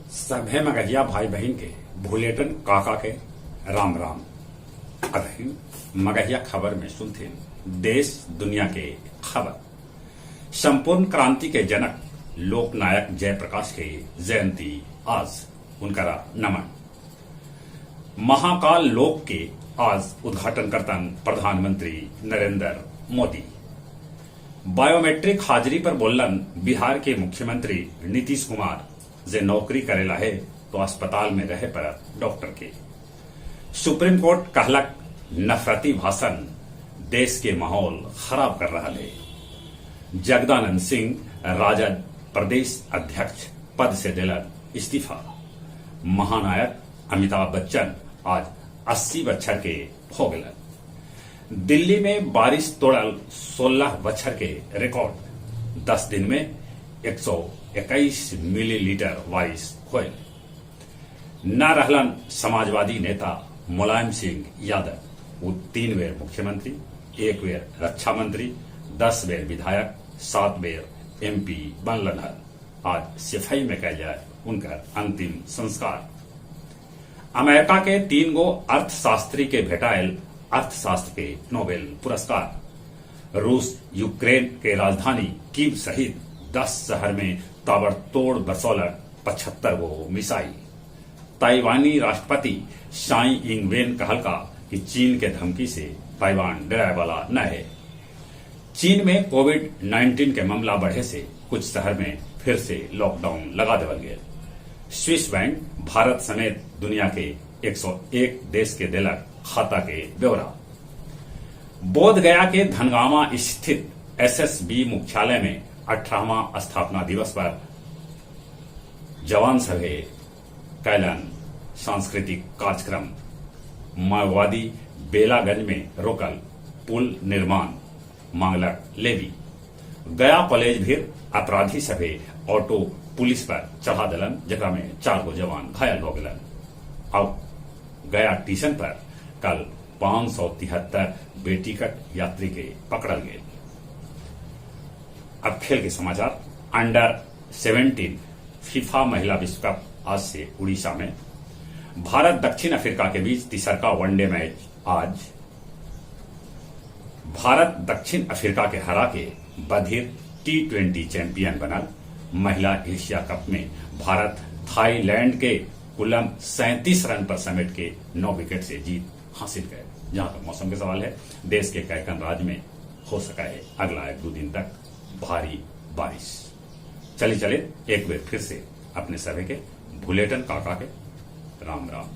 सभे मगहिया भाई बहिन के भुलेटन काका के राम राम। अधीन मगहिया खबर में सुनथिन देश दुनिया के खबर। संपूर्ण क्रांति के जनक लोकनायक जयप्रकाश के जयंती आज, उनकरा नमन। महाकाल लोक के आज उद्घाटन करतन प्रधानमंत्री नरेंद्र मोदी। बायोमेट्रिक हाजिरी पर बोललन बिहार के मुख्यमंत्री नीतीश कुमार, जे नौकरी करेला हे तो अस्पताल में रहे पड़त डॉक्टर के। सुप्रीम कोर्ट कहलक नफरती भाषण देश के माहौल खराब कर रहा है। जगदानंद सिंह राजद प्रदेश अध्यक्ष पद से दिलन इस्तीफा। महानायक अमिताभ बच्चन आज 80 बच्छर के हो गलन। दिल्ली में बारिश तोड़ल 16 बच्छर के रिकॉर्ड। 10 दिन में 121 मिलीलीटर बारिश होयल। न रहलन समाजवादी नेता मुलायम सिंह यादव, वो 3 बेर मुख्यमंत्री, 1 बेर रक्षा मंत्री, 10 बेर विधायक, 7 बेर एमपी बनलन हल। आज सिफाई में कल जाए उनका अंतिम संस्कार। अमेरिका के 3 गो अर्थशास्त्री के भेटायल अर्थशास्त्र के नोबेल पुरस्कार। रूस यूक्रेन के राजधानी कीव सहित 10 शहर में ताबड़तोड़ बरसौलक 75 गो मिसाइल। ताइवानी राष्ट्रपति साई इंग वेन कहलका कि चीन के धमकी से ताइवान डराए वाला न है। चीन में कोविड-19 के मामला बढ़े से कुछ शहर में फिर से लॉकडाउन लगा देवल गया। स्विस बैंक भारत समेत दुनिया के 101 देश के देलक खाता के ब्यौरा। बोध गया के धनगामा स्थित एसएसबी मुख्यालय में 18वां स्थापना दिवस पर जवान सभे कैलन सांस्कृतिक कार्यक्रम। माओवादी बेलागंज में रोकल पुल निर्माण मांगलक लेवी। गया कॉलेज भी अपराधी सभे ऑटो पुलिस पर चढ़ा दलन, जकरा में 4 गो जवान घायल हो गलन। अब गया स्टेशन पर कल 573 बेटिकट यात्री के पकड़ल गए। अब खेल के समाचार। अंडर 17 फीफा महिला विश्व कप आज से उड़ीसा में। भारत दक्षिण अफ्रीका के बीच तीसरका वनडे मैच आज। भारत दक्षिण अफ्रीका के हरा के बधिर T20 champion बनल। महिला एशिया कप में भारत थाईलैंड के कुलम 37 रन पर समेट के 9 विकेट से जीत हासिल करे। जहां तक मौसम के सवाल है, देश के कैकन राज्य में हो सका है अगला 1-2 दिन तक भारी बारिश। चले चले एक बार फिर से अपने सभी के भुलेटन काका के राम राम।